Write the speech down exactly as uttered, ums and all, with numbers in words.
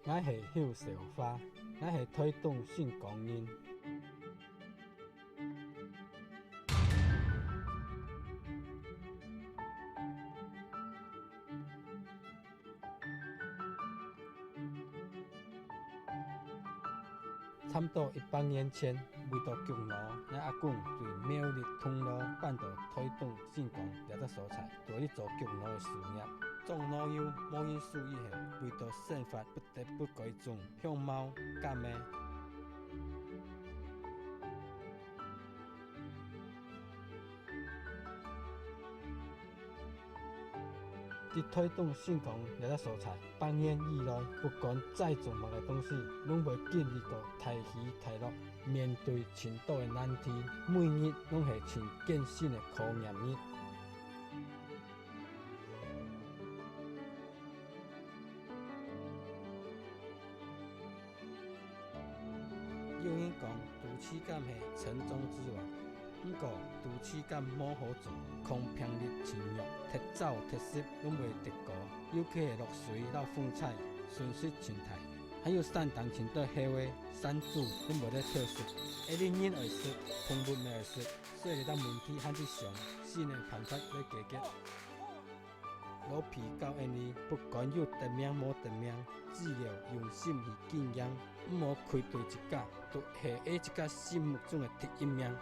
，𠊎係邱少華，𠊎係臺東新光人。 差毋多一百年前，為著畜奴，𠊎阿公對苗栗通路搬到臺東新光這隻所在，在這做畜奴个事業。做奴又無人手以後，為著生活不得不改種香茅、柑仔。 在臺東新光這隻所在，百年以來，不管栽種麼个東西，攏會經歷過大起大落，面對盡多个難題，每日攏係盡艱辛个考驗日。 有人講，都市柑係城中之王，毋過都市柑無好做，抗病毒盡弱，忒燥忒濕攏會得過，尤其係落水摎風搓，損失盡大。還有產量盡多後个，產主攏無得偷食，一日人愛食，動物乜愛食，所以這隻問題還在想新个辦法來解決。 老皮教𫣆俚，不管有得名無得名，只要用心去經營，毋好虧待自家，就係自家心目中个第一名。